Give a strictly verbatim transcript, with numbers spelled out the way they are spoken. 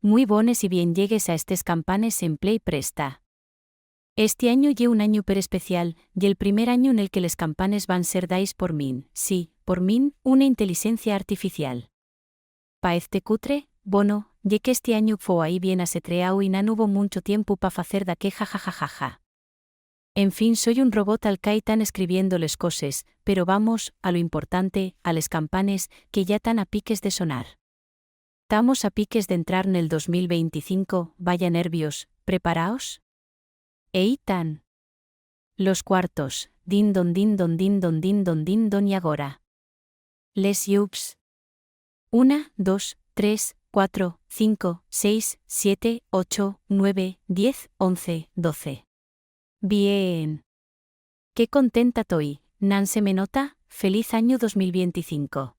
Mui bones y bien llegues a estes campanes en Play Presta. Esti añu ye un añu perespecial, ye'l primer añu nel que les campanes van ser dais por min, sí, por min, una intelixencia artificial. Paezte cutre? Bono, ye qu'esti añu foi bien asetreáu y nun hubo muncho tiempu pa facer daqué jajajajaja. En fin, soi un robot al qu'ai tán escribiendo les coses, pero vamos, a lo importante, a les campanes, que yá tán a piques de sonar. Tamos a piques d'entrar nel dos mil venticinco, vaya nervios, preparaos? Ehí tán. Los cuartos, din don, din don, din don, din don, din don, y agora. Les llups. Una, dos, tres, cuatro, cinco, seis, siete, ocho, nueve, diez, once, doce. Bien. Qué contenta toi, nun se me nota, feliz añu dos mil venticinco.